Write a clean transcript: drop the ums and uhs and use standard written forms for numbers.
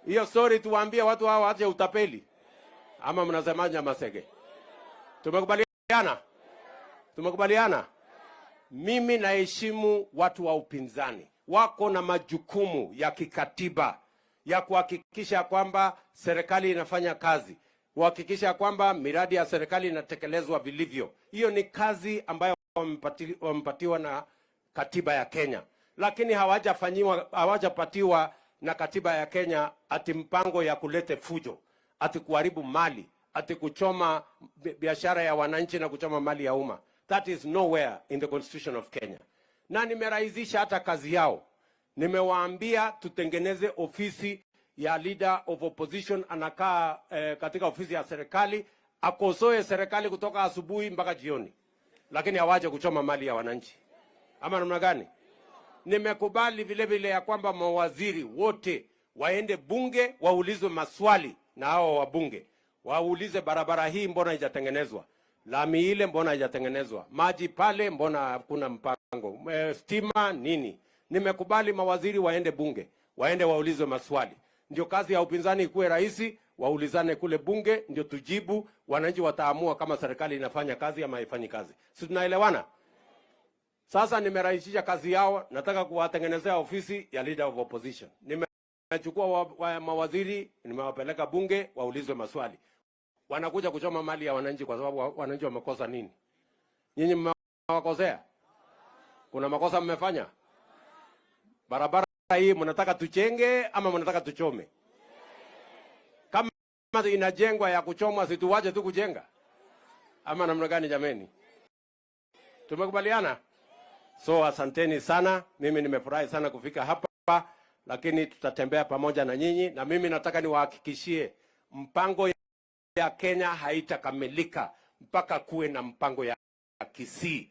Hiyo story tuwaambie watu hao waache utapeli, ama mnasemaje, Masege? Tumekubaliana? Tumekubaliana? Mimi naheshimu watu wa upinzani, wako na majukumu ya kikatiba ya kuhakikisha kwamba serikali inafanya kazi, kuhakikisha kwamba miradi ya serikali inatekelezwa vilivyo. Hiyo ni kazi ambayo wamepatiwa na katiba ya Kenya, lakini hawajapatiwa na katiba ya Kenya ati mpango ya kulete fujo, ati kuharibu mali, ati kuchoma biashara ya wananchi na kuchoma mali ya umma. That is nowhere in the constitution of Kenya. Na nimerahisisha hata kazi yao. Nimewaambia tutengeneze ofisi ya leader of opposition, anakaa katika ofisi ya serikali, akosoe serikali kutoka asubuhi mpaka jioni, lakini hawaje kuchoma mali ya wananchi, ama namna gani? Nimekubali vile vile ya kwamba mawaziri wote waende bunge waulizwe maswali na hao wabunge, waulize barabara hii mbona haijatengenezwa, lami ile mbona haijatengenezwa, maji pale mbona hakuna mpango, stima nini. Nimekubali mawaziri waende bunge, waende waulizwe maswali, ndio kazi ya upinzani ikuwe rahisi, waulizane kule bunge, ndio tujibu. Wananchi wataamua kama serikali inafanya kazi ama haifanyi kazi. Si tunaelewana? Sasa nimerahisisha kazi yao, nataka kuwatengenezea ofisi ya leader of opposition. Nimechukua mawaziri, nimewapeleka bunge waulizwe maswali. Wanakuja kuchoma mali ya wananchi kwa sababu wananchi wamekosa nini? Nyinyi mmewakosea? Kuna makosa mmefanya? Barabara hii mnataka tujenge ama mnataka tuchome? Kama inajengwa ya kuchomwa, si tuwache tu kujenga ama namna gani? Jameni, tumekubaliana? So asanteni sana, mimi nimefurahi sana kufika hapa, lakini tutatembea pamoja na nyinyi, na mimi nataka niwahakikishie mpango ya Kenya haitakamilika mpaka kuwe na mpango ya Kisii.